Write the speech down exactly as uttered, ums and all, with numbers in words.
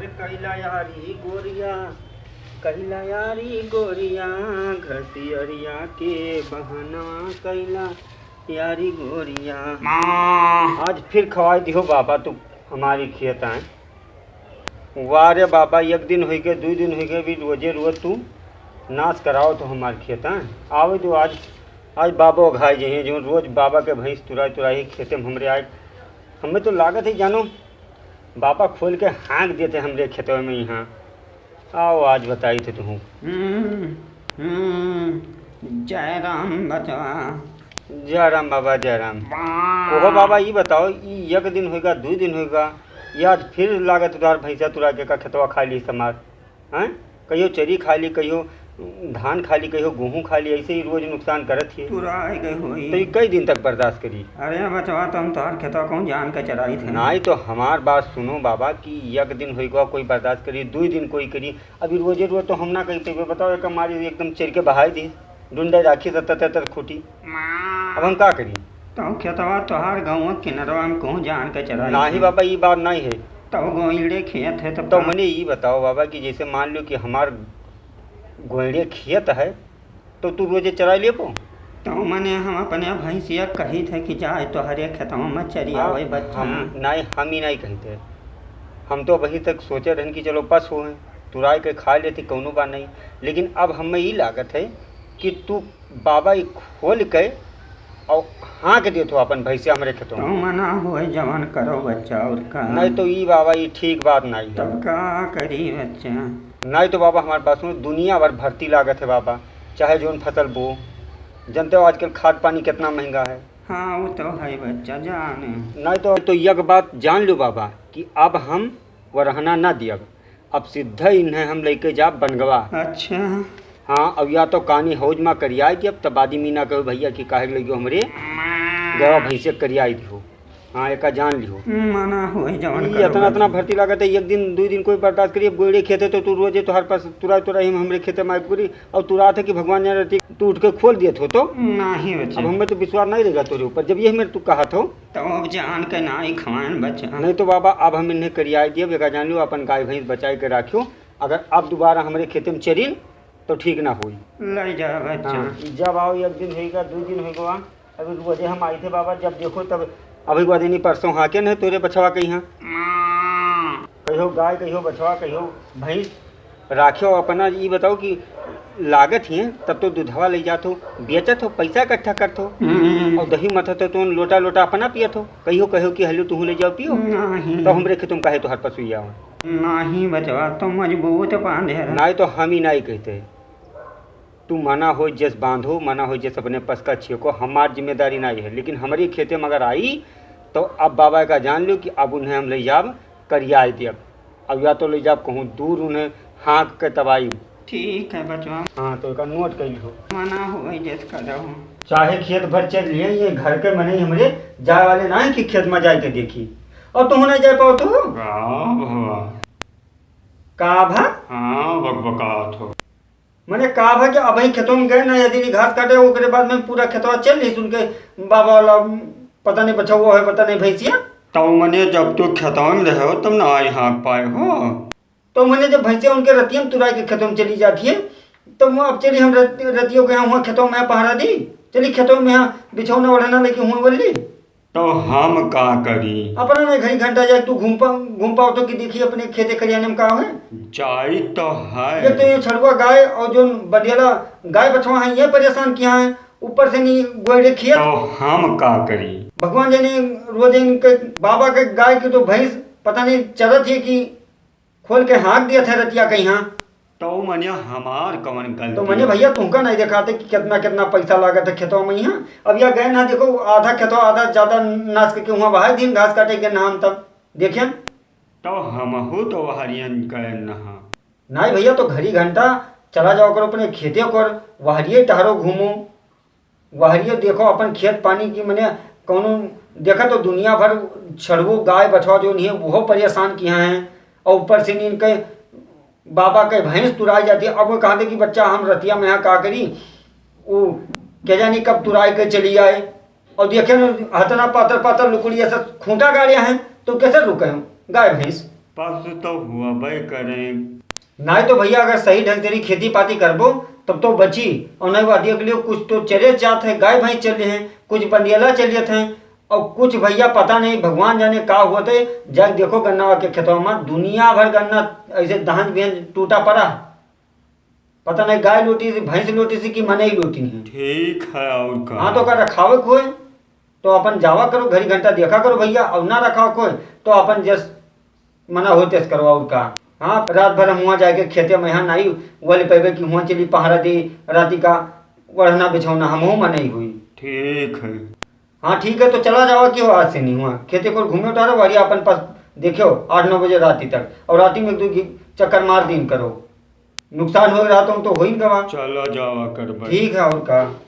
कैला यारी गोरिया, कैला यारी गोरिया, घसियरिया के बहनवा कैला यारी गोरिया। माँ। आज फिर खवाई दिहो बाबा तू हमारी खेत आए। वाह रे बाबा, एक दिन होई गए, दुइ दिन होई गए, अभी रोजे रोज तू नाश कराओ तो हमार खेत आए। आवे दो आज, आज बाबा घाई जइहें, जो रोज बाबा के भैंस तुराई तुराई खेते में हमरे आए। हमें तो लागत है जानो, बाबा खोल के हाँक देते हमरे खेतवा में यहाँ। आओ, आज बताई थे तुहूँ। हम्म, हम्म, जय राम बचवा। जय राम बाबा, जय राम। वाह। ओहो बाबा, ई बताओ, ई एक दिन होइगा, दुइ दिन होइगा, ई आज फिर लागत उधार भैंसा तुरा के का खेतवा खा ली हमार, हैं? कहियो चरी खा ली, कहियो धान खा ली, कहियो गेहूं खा ली, ऐसे ही रोज नुकसान करत ही। तुराई गई होई। तो ई कई दिन तक बर्दाश्त करी? अरे बचवा, तुम तोहर खेतवा कहूँ जान के चराई थे। नाई तो हमार बात सुनो बाबा कि एक दिन होई गवा कोई बर्दाश्त करी, दुई दिन कोई करी, अभी रोजे रोज तो हम ना कही पेबे। बताओ, एक हमारी एकदम चर के बहाई दी, डुंडे राखी सत्तर सत्तर खूटी। अब हम का करी? तो खेतवा तोहार गाँव किनरवा में कहूँ जान के चराई नाही थे। बाबा, ई बात नाही है। तो गोइड़े खेत है तब तो का? मने ई बताओ बाबा कि जैसे मान लो कि हमार गोइड़े खेत है, तो तू रोजे चराई लेबो? तो मने हम अपने भैंसिया कही थे कि जाए तोहरे खेतवा में चरी हाँ, आवै बच्चा। हम, नाई, हम ही नाई कही थे। हम तो अभी तक सोचे रहन कि चलो पशु हैं, तुराई के खा लेती, कौनो बात नहीं। लेकिन अब हमें ई लागत है कि तू बाबा ई खोल के और हाँक देत हो अपन भैंसिया हमरे खेतवा में। तो मना होए जवन करो बच्चा, और का? नहीं तो ई बाबा, ई ठीक बात नहीं है। तब का करी बच्चा? नहीं तो बाबा, हमारे पास में दुनिया भर भर्ती लागत है बाबा, चाहे जौन फसल बो, जानते हो आजकल खाद पानी कितना महंगा है। हाँ, वो तो है बच्चा, जाने। नहीं तो, तो यह बात जान लो बाबा कि अब हम वरहना ना दियब, अब सीधा इन्हें हम लेके जाब बनगवा। अच्छा। हाँ, अब या तो कानी हौज मा करियाई दियब, तब बादी मीना कहो भैया कि काहे लगियो हमरे गवा भैंसे करियाई दियो। हाँ, एका जान लिहो। मना होई जवन ई करो इतना, इतना बाबू। भर्ती लागत है, एक दिन, दुई दिन कोई बर्दाश्त करी। अब गोइड़े खेत है तो तू रोजे तोहार पास तुरा, तुरा ही हमरे खेते में आइब करी। और तुरा थे कि भगवान जाने रहती, तू उठ के खोल दिए थो तो। नहीं बच्चा। अब हमें तो विश्वास नहीं रहेगा तोरे ऊपर, जब ये मेरे तू कहा थो। तो अब जान के ना ही खवाएन बच्चा। नहीं तो बाबा, अब हम इन्हें करियाई दिए, बेका जान लियो, अपन गाय भैंस बचाई के राखियो। अगर अब दोबारा हमरे खेते में चरिन, तो ठीक ना होई। ले जा बच्चा। हाँ, जब आओ, एक दिन होइगा, दुई दिन होइगा, अभी रोजे हम आई थे बाबा, जब देखो तब। अभी को दिन परसों हाँके न तोरे बछवा के यहाँ। कहियो गाय, कहियो बछवा, कहियो भैंस राख्यो अपना। ई बताओ कि लागत ही तब तो दूधवा ले जात हो, बेचत हो, पैसा इकट्ठा करत हो, हम्म। और दही मथत हो तो लोटा लोटा अपना पियत हो। कहियो कहो कि हलो तुहू ले जाओ पियो, नहीं। तो हमरे खेतों में काहे तोहार पशु आओ? नहीं बचवा, तो मजबूत बांधे रह। नहीं तो हम ही नहीं कहते। तू मना होई जस बांधो, मना होई जस अपने पस का छेको, हमार जिम्मेदारी नाई है, लेकिन हमरे खेते में अगर आई, तो अब बाबा का जान लो कि अब उन्हें हम ले जाब करियाई देब। अब या तो ले जाब कहूँ दूर उन्हें हाँक के तब आई। ठीक है बचवा। हाँ, तो एका नोट कर लिहो। मना होई जस करो। चाहे खेत भर चल लिए, ये घर के मने हमरे जाए वाले ना है कि खेत में जाए के देखी, और तुम नहीं जाए पाओ तो। का भवा? का भा? हाँ, बकबकात हो। मने का भा कि अबही खेतों में गए ना, यदि घास काटे, ओकरे बाद में पूरा खेतवा चल रही सुन के बाबा वाला, पता नहीं बछवा है, पता नहीं भैंसिया। तो मने जब तू खेतवा में रहे हो, तब ना आई हाँक पाए हो। तो मने जब भैंसिया उनके रतिया में तुराई के खेतों में चली जाती है, तो वो अब चली हम रत-, रतियों के यहाँ हुआ खेतों में पहरा दी, चली खेतों में यहाँ बिछौना ओढ़ना लेके हुआ बोल ली। तो हम का करी? अपना में घड़ी घंटा जाए तू घूम पा-, घूम पाओ तो कि देखी अपने खेते खरियाने में का है। जाई तो है। ये तो ये छड़ुआ गाय और जो बदियाला गाय बछवा है, ये परेशान किया है, ऊपर से नहीं गोइड़े खेत। तो हम का करी? भगवान जाने रोज इनके बाबा के गाय की तो भैंस पता नहीं चरत है कि खोल के हाँक दिया था रतिया कहीं। हाँ। तो मने हमार कवन गलती? तो मने भैया तुमका नहीं दिखाते कि कितना कितना पैसा लागत है खेतवा में यहाँ। अब यह गए ना देखो आधा खेतवा आधा ज्यादा नाश करके वहाँ बहाई दिन घास काटे के नाम तब देखे। तो हमहू तो वहरियन गए नहा। नहीं भैया तो घड़ी घंटा चला जाओ करो अपने खेते कर वहरिये टहरो घूमो। वहरियो देखो अपन खेत पानी की मने कौनो देखा तो दुनिया भर छड़वो गाय बछवा जो नहीं है वो परेशान किया हैं। और ऊपर से नहीं इनके बाबा के भैंस तुराई जाती है। अब वो कहा थे कि बच्चा हम रतिया में यहाँ का करी, वो क्या जानी कब तुराई के चली आए। और देखे न हतना पातर पातर लुकड़िया से खूंटा गाड़िया हैं तो कैसे रुके हम गाय भैंस। पशु तो हुआ भाई करें। नहीं तो भैया, अगर सही ढंग से नहीं खेती पाती करबो, तब तो बची। और नहीं, वह देख लियो, कुछ तो चरे जात है, गाय भैंस चले हैं, कुछ बंदियला चलियत हैं, और कुछ भैया पता नहीं, भगवान जाने का हुआ थे। जाके देखो गन्ना के खेतवा में, दुनिया भर गन्ना ऐसे दहन बिहन टूटा पड़ा। पता नहीं गाय लोटी से, भैंस लोटी से कि मनई लोटी है। ठीक है, और का? हाँ, तो का रखावे कोई? तो अपन जावा करो, घड़ी घंटा देखा करो भैया, और ना रखावे कोई तो अपन जस मना होते से करो, और का? हाँ, रात भर हम हुआ जाके खेते में यहाँ नहीं, वल पैबे कि हुआ चली पहरा दे, राती का ओढ़ना बिछौना हमहू मनई हुई। ठीक है। हाँ, ठीक है, तो चला जावा कि हो आज से नहीं हुआ। खेते को घूमे उठारो, वारी अपन पास देखो आठ नौ बजे राती तक, और राती में एक दो घी-, चक्कर मार दीन करो। नुकसान हो रहा तो, तो हो ही गवा। चला जावा कर भाई। ठीक है, और का?